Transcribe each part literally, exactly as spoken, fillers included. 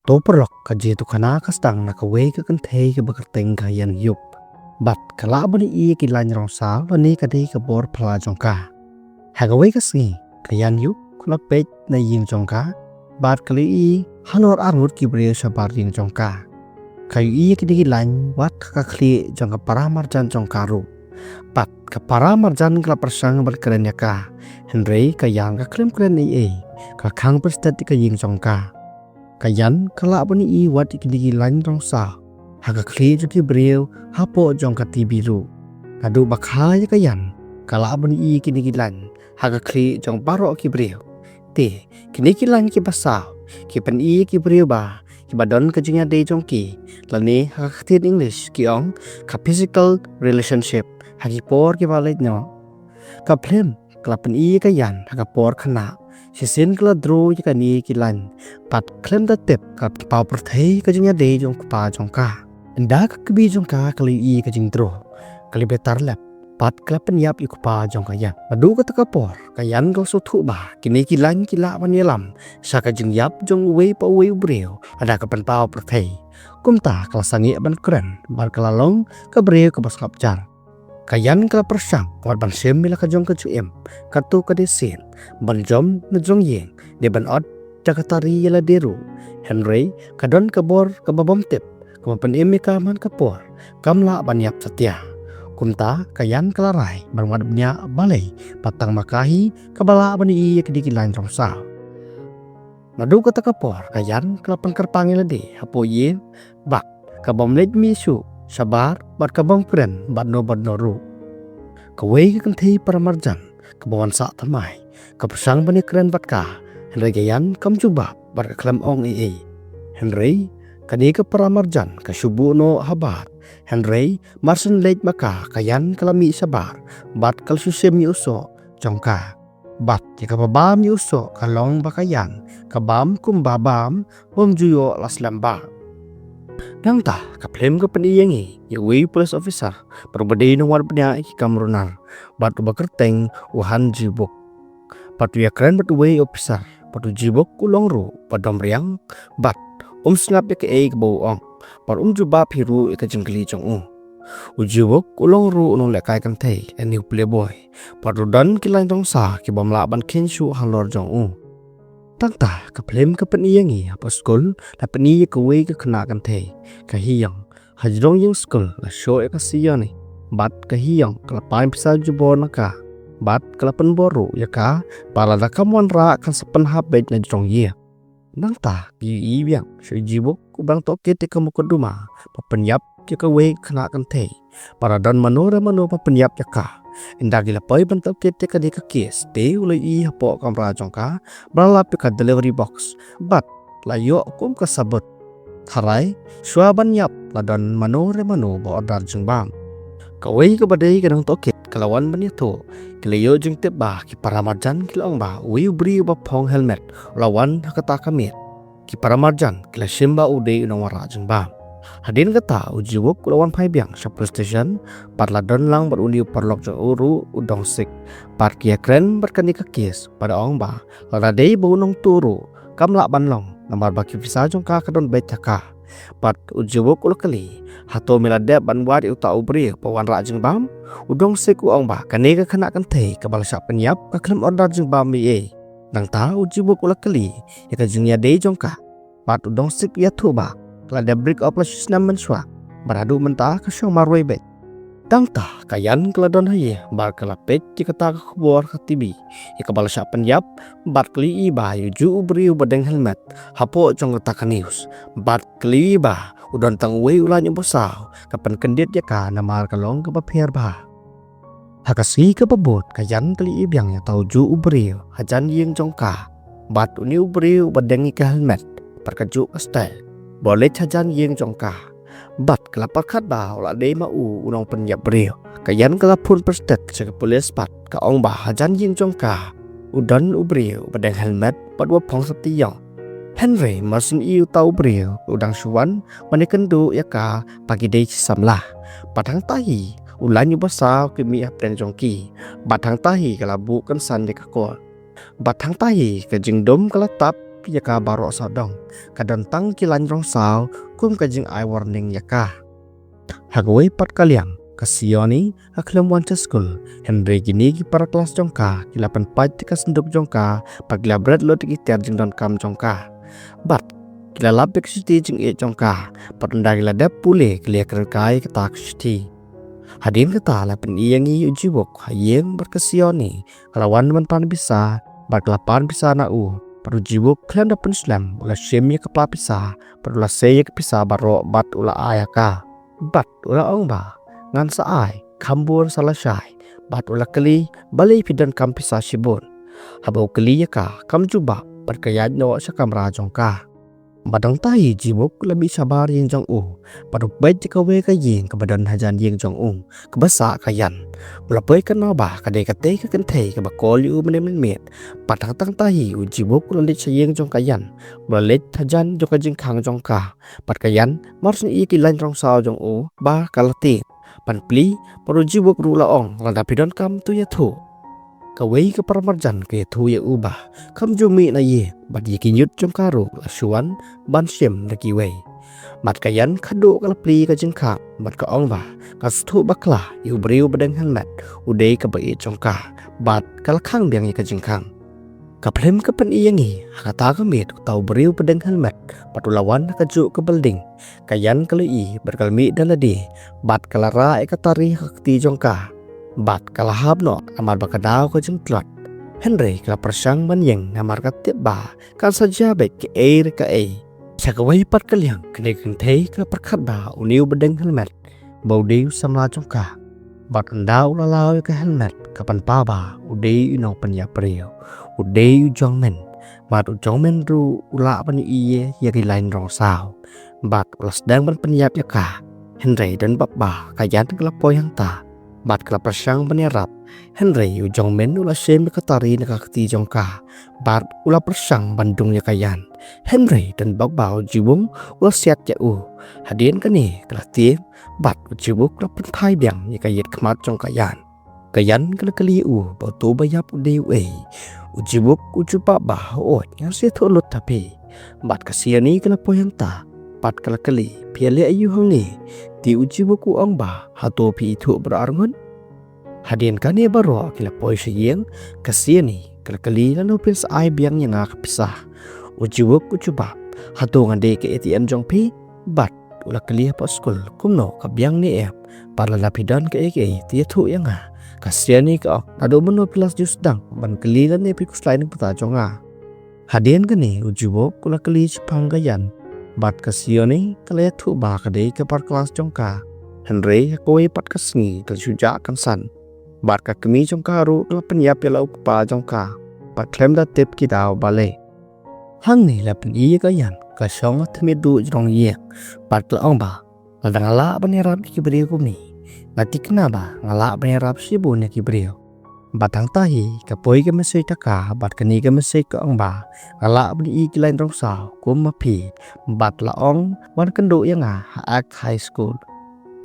To paralok, ka jingïathuhkhana ka sdang na kawei ka kynthei kaba kyrteng ka Yan Hyuk. Bad ka lah ban ïohi ïa ki lain rong saw lane ka dei ka bor pla jong ka. Ha kawei ka sngi, ka Yan Hyuk ka la peit na ïing jong ka, bad ka la ïohi halor arngut ki briew shabar ïing jong ka. Ka ïohi ïa kine ki lain wat ha ka khlieh jong ka para marjan jong ka ruh. Bad ka para marjan ka la pyrshang ban kren ïa ka. Hynrei ka Yan ka khlem kren ei ei, ka khang pynstet ïa ka ïing jong ka. Ka Yan ka lah ban ïohi wat ïa kine ki lain rong saw ha ka khlieh jong ki briew hapoh jong ka T V ruh. Naduh ba kha ïa ka Yan ka lah ban ïohi ïa kine ki lain ha ka khlieh jong baroh ki briew. Te kine ki lain kiba saw ki pyni ïa ki briew ba kiba don ka jingïadei jong ki, lane ha ka ktien English ki ong ka physical relationship ha ki por kiba leit noh. Ka phlim ka la pyni ïa ka Yan ha ka por khynnah. Shisien ka la draw ïa kane ki lain, bad khlem da tip ka la pynpaw pyrthei ka jingïadei jong u kpa jong ka. Ynda ka kmie jong ka ka la ïohi ïa ka jingdraw, ka la bitar lep, bad ka la pynïap ïa u kpa jong ka Yan. Naduh kata ka por ka Yan ka la sngewthuh ba kine ki lain ki lah ban ïalam sha ka jingïap jong uwei pa uwei u briew lada ka pynpaw pyrthei. Kumta ka la sangeh ban kren bad ka la long ka briew kaba sngap jar. Ka Yan ka la pyrshang wat ban shim ïa la ka jong ka jingim, katto ka dei sien ban jom na jong ïing, dei ban ot jaka tari ïa lade ruh. Hynrei ka don ka bor kaba bym tip kaba pynim ïa ka man ka por, kam lah ban ïap satia. Kumta ka Yan ka la rai ban wad bniah balei, bad tang ma ka hi kaba lah ban ïohi ïa kine ki lain rong saw. Naduh kata ka por ka Yan ka la pynkyrpang ïa lade hapoh ïing, bad ka bym leit mih shuh shabar, bad ka bym kren bad no bad no ruh. Kawei ka kynthei para marjan kaba wan sah thymmai ka pyrshang ban ïakren bad ka, hynrei ka Yan kam jubab bad ka khlem ong ei ei. Hynrei kane ka para marjan ka shu buh noh habar. Hynrei mar shen leit ma ka, ka Yan ka la mih shabar bad ka la shu shim ïa u soh jong ka. Bad ïa kaba bam ïa u soh ka long ba ka Yan ka bam kumba bam bym ju ïoh la slem bha. Nangta ka phlim ka pyni ïa ngi ïa uwei u police officer bad uba dei u nongwad bniah ïa ki kam runar, bad uba kyrteng u Han Ji Wook. Bad u ïakren bad uwei u officer, bad u Ji Wook u long ruh ba dom riang, bad um sngap ïa kaei kaba u ong, bad um jubab hi ruh ïa ka jingkylli jong u. U Ji Wook u long ruh u nonglehkai kynthei lane u playboy, bad u don ki lain rong saw ki bym lah ban kheiñ shuh halor jong u. Tangta ka phlim ka pyni ïa ngi hapoh skul, la pyni ïa kawei ka khynnah kynthei, ka Hyeon. Ha jrong ïing skul la shoh ïa ka Seon-i, bad ka Hyeon ka la pan pisa jubor na ka, bad ka la pynbor ruh ïa ka ba lada kam wanrah kan sa pynhap beit na jrong ïing. Nangta ka Yoo-i biang sha u Ji Wook uba dang tohkit ïa ka mukotduma ba pynïap ïa kawei ka khynnah kynthei, ba la don mano re mano ba pynïap ïa ka. Ynda ki la poi ban tohkit ïa kane ka case, te u la ïohi hapoh kamra jong ka ba la lap ïa ka delivery box, bad la ïoh kum ka sabut. Tharai shuwa ban ïap la don mano re mano ba order jingbam. Kawei kaba dei ka nongtohkit ka la wan ban ïathuh, ki la ïoh jingtip ba ki para marjan ki la ong ba uwei u briew uba phong helmet u la wan ha kata ka miet. Ki para marjan ki la shim ba u dei u nongwanrah jingbam. Hadien kata u Ji Wook u la wan phai biang sha police station, bad la don lang bad une u paralok jong u ruh u Dong Sik, bad ki ïakren bad kane ka case, bad da ong ba lada dei ba u nongtuh ruh kam lah ban long, namar ba ki pisa jong ka ka don beit ha ka. Bad u Ji Wook u la kylli, hato me la dep ban wad ïa uta u briew ba wanrah jingbam? U Dong Sik u ong ba kane ka khynnah kynthei kaba la shah pynïap ka khlem order jingbam ei ei. Nangta u Ji Wook u la kylli ïa ka jingïadei jong ka, bad u Dong Sik u ïathuh ba ka la dep break up la shisnem mynshuwa, bad haduh mynta ka shong marwei beit. Tangta ka Yan ka la don ha ïing bad ka la peit ïa kata ka khubor ha T V, ïa kaba la shah pynïap, bad ka la ïohi ba ïa ujuh u briew ba deng helmet hapoh jong kata ka news, bad ka la ïohi ba u don tang uwei u lain uba saw, ka pynkyndit ïa ka namar ka long kaba pher bha. Ha ka sngi kaba bud ka Yan ka la ïohi biang ïa uta ujuh u briew hajan ïing jong ka, bad une u briew uba deng ïa ka helmet bad kajuh ka style, ba u leit hajan ïing jong ka. Bad ka la pyrkhat ba u la dei ma u u nongpynïap briew. Ka Yan ka la phone pyrstet sha ka police bad ka ong ba hajan ïing jong ka u don u briew uba deng helmet bad uba phong satia. Hynrei mar shen ïohi uta u briew u dang shu wan ban ïakynduh ïa ka ba ki dei shi samla. Bad hangta hi u lain uba saw ki mih hapdeng jong ki. Bad hangta hi ka la buh kynsan ïa ka call. Bad hangta hi ka jingdum ka la tap ïa ka baroh sawdong. Ka don tang ki lain rong saw kum ka jingai warning ïa ka. Ha kawei pat ka liang, ka Sioni ka khlem wan sha skul, hynrei kine ki para klas jong ka ki la pynpait ïa ka synduk jong ka, bad ki la bret lut ïa ki tiar jingdonkam jong ka. Bad ki la lap ïa ka shithi jingïeit jong ka, bad ynda ki la dep pule ki la kren kai ïa kata ka shithi. Hadien kata la pyni ïa ngi u Jiwook ha ïing bad ka Sioni ka la wan ban pan pisa, bad ka la pan pisa na u. Bad u Jiwook khlem da pynslem u la shim ïa ka pla pisa, bad u la sei ïa ka pisa baroh bad u la ai ïa ka. Bad u la ong ba, ngan sa ai, kham bun sa lashai. Bad u la kylli, balei phi donkam pisa shibun? Haba u kylli ïa ka, kam jubab, bad ka ïaid noh sha kamra jong ka. Bad hangta hi u Jiwook u la mih shabar ïing jong u, bad u peit ïa kawei ka ïing kaba don hajan ïing jong u, kaba sah ka Yan. U la poi katno ba ka dei katei ka kynthei kaba call ïa u mynne mynmiet. Bad hangta hi u Jiwook u la leit sha ïing jong ka Yan, u la leit hajan jong ka jingkhang jong ka. Bad ka Yan mar shu ïohi ïa ki lain rong saw jong u ba ka la tieng. Ban plie, bad u Jiwook ruh u la ong, lada phi donkam to ïathuh. Kawei ka paramarjan ka ïathuh ïa u ba kam ju mih na ïing, bad ïa ki ñiut jong ka ruh la shu wan ban shim da kiwei. Bad ka Yan khadduh ka la plie ïa ka jingkhang, bad ka ong ba ka sngewthuh bakla ïa u briew ba deng helmet, u dei kaba ïeit jong ka. Bad ka la khang biang ïa ka jingkhang. Ka phlim ka pyni ïa ngi ha kata ka miet, uta u briew ba deng helmet bad u la wan ha kajuh ka building. Ka Yan ka la ïohi bad ka la mih da lade, bad ka la rah ïa ka tari ha ka kti jong ka. Bad ka la hap noh namar ba ka daw ka jingtlot. Hynrei ka la pyrshang ban ïeng namar ka tip ba kan sa jia beit kaei re kaei. Sha kawei pat ka liang, kane ka kynthei ka la pyrkhat ba une u ba deng helmet ba u dei u samla jong ka. Bad ynda u la law ïa ka helmet, ka pynpaw ba u dei u nongpynïap briew, u dei u Jong Min. Bad u Jong Min ruh u lah ban ïohi ïa ki lain rong saw. Bad u la sdang ban pynïap ïa ka. Hynrei don bap ba ka Yan ka la poi hangta, bad ka la pyrshang ban ïarap. Hynrei u Jong Min u la shim ïa ka tari na ka kti jong ka, bad u la pyrshang ban dung ïa ka Yan. Hynrei don bap ba u Jiwook u la siat ïa u. Hadien kane ka la tieng, bad u Jiwook u la pynphai biang ïa ka ïit khmat jong ka Yan. Ka Yan ka la kylli ïa u ba uto ba ïap u dei uei. U Jiwook u jubab ba, hooid, ngan sa ïathuh lut ha phi. Bad ka Sioni ka la poi hangta, bad ka la kylli, phi ïaleh aïu hangne? Te u Jiwook u ong ba, hato phi ithuh baroh arngut? Hadien kane baroh ki la poi sha ïing, ka Sioni ka la kylli, lano phin sa ai biang ïa nga ka pisa? U Jiwook u jubab, hato nga dei ka A T M jong phi? Bad u la kylli hapoh skul, kumno ka biang ne em? Bad lada phi don kaei kaei te ïathuh ïa nga. Ka Sioni ka ong, naduh mynno phi la ju sdang ban kylli lane phi khuslai na ka bynta jong nga? Hadien kane u Jiwook u la kylli shaphang ka Yan. Bad ka Sioni ka la ïathuh ba ka dei ka para klas jong ka. Hynrei ha kawei pat ka sngi ka la shu jah kynsan. Bad ka kmie jong ka ruh ka la pynïap ïa la u kpa jong ka. Bad khlem da tip ki daw balei. Hangne la pyni ïa ka Yan ka shong ha thmet duh jrong ïing. Bad ka la ong ba, lada nga lah ban ïarap ïa ki briew kumne, nga thikna ba nga lah ban ïarap shibun ïa ki briew. Bad hangta hi ka poi ka message ha ka, bad kane ka message ka ong ba, nga lah ban ïohi ki lain rong saw kum ma phi. Bad la ong ban kynduh ïa nga ha Axe High School.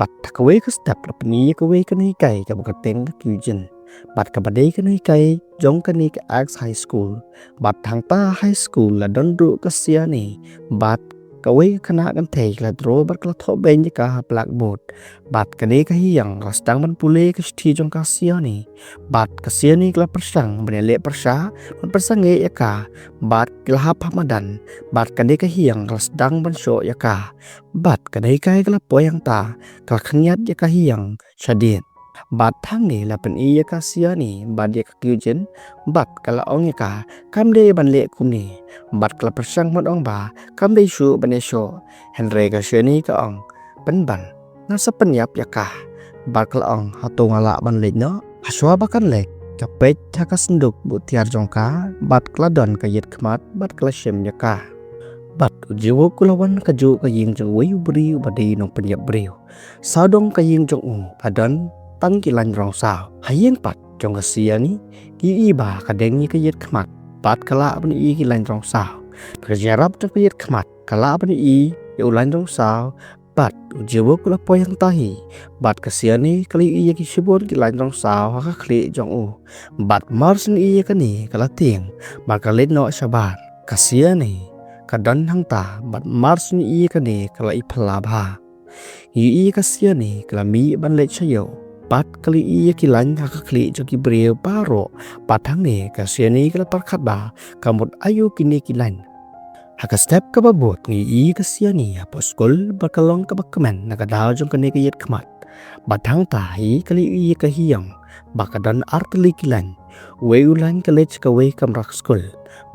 Bad ha kawei ka step la pyni ïa kawei ka nonghikai kaba kyrteng ka Kyujin. Bad kaba dei ka nonghikai jong kane ka Axe High School. Bad hangta high school la don ruh ka Sioni. Bad kawei ka khynnah kynthei ka la draw bad ka la thoh beiñ ïa ka ha blackboard. Bad kane ka Hiyong ka la sdang ban pule ka shithi jong ka Sioni. Bad ka Sioni ka la pyrshang ban ïaleh pyrshah, ban pynsangeh ïa ka. Bad ki la hap ha madan. Bad kane ka Hiyong ka la sdang ban shoh ïa ka. Bad ka nonghikai ka la poi hangta, ka la khynñiat ïa ka Hiyong shadien. Bad hangne la pyni ïa ka Sioni bad ïa ka Kyujin, bad ka la ong ïa ka, kam dei ban leh kumne. Bad ka la pyrshang ban ong ba kam dei shuh ban ïashoh. Hynrei ka Sioni ka ong, pynban, ngan sa pynïap ïa ka. Bad ka la ong, hato nga lah ban leit noh? Hashwa ba kan leit, ka peit ha ka synduk buh tiar jong ka, bad ka la don ka ïit khmat, bad ka la shim ïa ka. Bad u Jiwook u la wan ha kajuh ka ïing jong uwei u briew ba dei nongpynïap briew. Sawdong ka ïing jong u la don tang ki lain rong saw. Ha ïing pat jong ka Sioni, ki ïohi ba ka deng ïa ka ïit khmat, bad ka lah ban ïohi ki lain rong saw. Ka jingïarap jong ka ïit khmat ka lah ban ïohi ïa u lain rong saw. Bad u Jiwook u la poi hangta hi. Bad ka Sioni ka la ïohi ïa ki shibun ki lain rong saw ha ka khlieh jong u. Bad mar shu ïohi ïa kane ka la tieng, bad ka leit noh shabar. Ka Siani ka don hangta bad mar shu ïohi ïa kane ka la iphylla bha. Ïohi ïa ka Siani ka la mih ban leit sha ïew bad ka la ïohi ïa ki line ha ka khlieh jong ki briew baroh. Bad hangne ka Siani ka la pyrkhat ba ka mut aïu kine ki line. Ha ka step kaba bud ngi ïohi ïa ka Siani hapoh skul bad ka long kaba kmen na ka daw jong kane ka ïit khmat. Bad hangta hi ka la ïohi ïa ka Hyang ba ka don artylli ki line. Uwei u line ka leit sha kawei kamra skul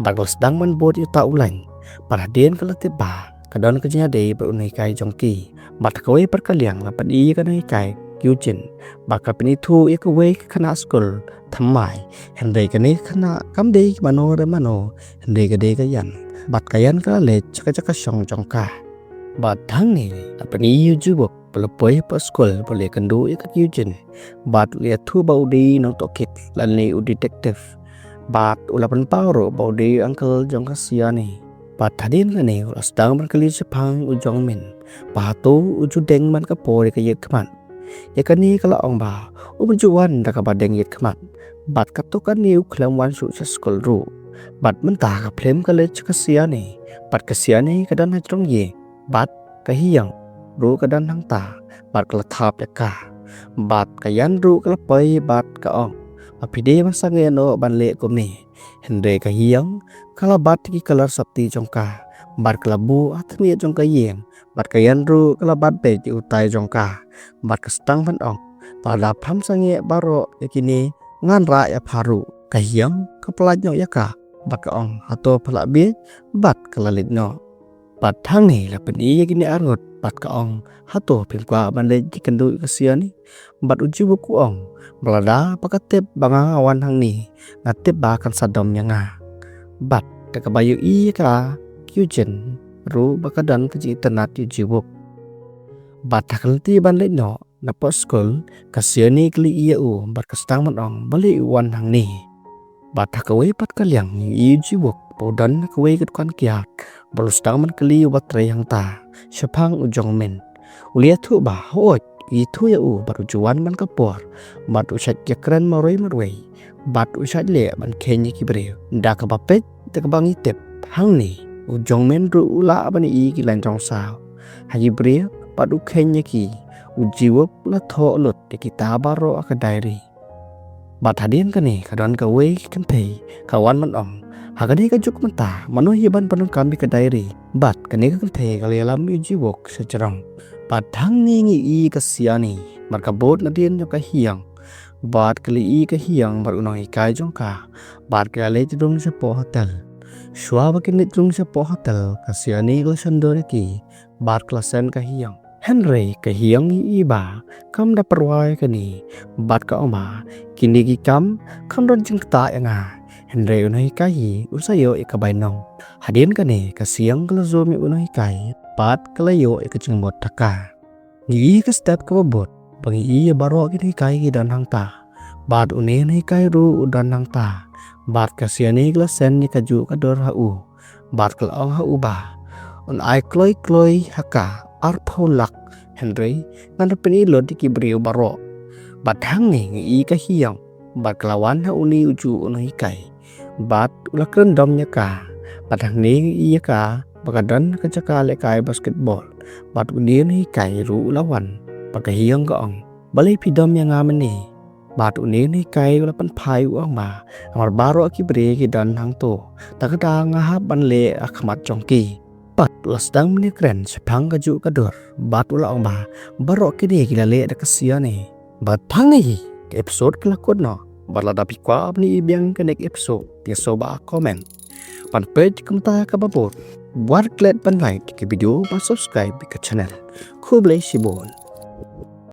bad ka la sdang ban bud ïa uta u line. Bad hadien ka la tip ba ka don ka jingïadei bad u nonghikai jong ki. Bad ha kawei pat ka liang la pyni ïa ka nonghikai Kyujin ba ka pyni thuh ïa kawei ka khynnah skul thymmai. Hynrei kane ka khynnah kam dei mano re mano, hynrei ka dei ka Yan. Bad ka Yan ka la leit sha ka jaka shong jong ka. Bad hangne la pyni ïa u Jiwook ba u la poi hapoh skul ban leit kynduh ïa ka Kyujin. Bad u la ïathuh ba u dei u nongtohkit lane u detective. Bad u la pynpaw ruh ba u dei u uncle jong ka Siani. Bad hadien kane u la sdang ban kylli shaphang u Jongmin ba hato u ju deng man ka por ïa ka ïit khmat. Ïa kane ka la ong ba um ju wan da kaba deng ïit khmat. Bad katto katne u khlem wan shuh sha skul ruh. Bad mynta ka phlim ka leit sha ka Siani. Bad ka Siani ka don hajrong ïing. Bad ka Hyang ruh ka don hangta bad ka la thap ïa ka. Bad ka Yan ruh ka la poi bad ka ong ba phi dei ban sangeh noh ban leh kumne. Hynrei ka Hyang ka la bat ïa ki colour sopti jong ka bad ka la buh ha thniej jong ka ïing. Bad ka Yan ruh ka la bat beit ïa u tai jong ka bad ka sdang ban ong ba lada pham sangeh baroh ïa kine ngan rah ïa pha ruh. Ka Hyang ka pyllait noh ïa ka bad ka ong hato pha lah bieit, bad ka la leit noh. Bad hangne la pyni ïa kine arngut bad ka ong hato phim kwah ban leit kynduh ïa ka Siani. Bad u Jiwook u ong ba lada ba ka tip ba nga nga wan hangne, nga tip ba kan sa dom ïa nga. Bad da kaba ïohi ïa ka Kyujin ruh ba ka don ka jingitynnad ïa u Jiwook. Bad ha ka lynti ban leit noh napoh skul, ka Siani ka la ïohi ïa u bad ka sdang ban ong balei u wan hangne. Bad ha kawei pat ka liang ngi ïohi ïa u Jiwook ba u don ha kawei ka dukan kiad bad u sdang ban kylli uba trei hangta shaphang u Jongmin. U la ïathuh ba hooid u ïathuh ïa u bad u ju wan man ka por bad u shait ïakren marwei marwei bad u shait leh ban kheiñ ïa ki briew. Da kaba peit da kaba ngi tip hangne u Jongmin ruh u lah ban ïohi ki line jong saw ha ki briew bad u kheiñ ïa ki. U Jiwook u la thoh lut ïa kita baroh ha ka diary. Bad hadien kane ka don kawei ka kynthei ka wan ban ong ha kane ka juk mynta mano hi ban pyndonkam ïa ka diary. Bad kane ka kynthei ka la ïalam ïa u Jiwook sha jrong. Bad hangne ngi ïohi ïa ka Siani bad ka bud nadien jong ka Hyang. Bad ka la ïohi ïa ka Hyang bad u nonghikai jong ka bad ki la leit rung shapoh hotel. Shuwa ba kin leit rung shapoh hotel ka Siani ka la shon dur ïa ki bad ka la send ka Hyang. Hynrei ka Hyang i ba kam da pyrwa ïa kane bad ka ong ba kine ki kam kam don jingktah ïa nga. Hynrei u nonghikai hi u sa ïoh ïa ka bainong. Hadien kane ka Siang ka la zoom ïa u nonghikai bad ka la ïoh ïa ka jingmut ha ka. Ngi ïohi ka step kaba bud ba ngi ïohi ïa baroh ki nonghikai ki don hangta. Bad une u nonghikai ruh u don hangta. Bad ka Siani ka la send ïa kajuh ka dur ha u. Bad ka la ong ha u ba un ai kloi kloi ha ka arphew lak, hynrei ngan da pyni lut ïa ki briew baroh. Bad hangne ngi ïohi ka Hyang bad ka la wan ha une ujuh u nonghikai bad u la kren dom ïa ka. Bad hangne ngi ïohi ïa ka ba ka don ha ka jaka lehkai basketball. Bad une u nonghikai ruh u la wan bad ka Hyang ka ong balei phi dom ïa nga mynne. Bad une u nonghikai u la pynphai u ong ba namar baroh ki briew ki don hangto, ta kata nga hap ban leh ha khmat jong ki. Bad u la sdang ban ïakren shaphang kajuh ka dur bad u la ong ba baroh kine ki la leh da ka Siani. Bad hangne hi ka episode ka la kut noh. Bad lada phi kwah ban ïohi biang ka next episode, phi sngewbha comment. Ban peit kumta kaba bud, wat klet ban like ka video bad subscribe ka channel. Khublei shibun.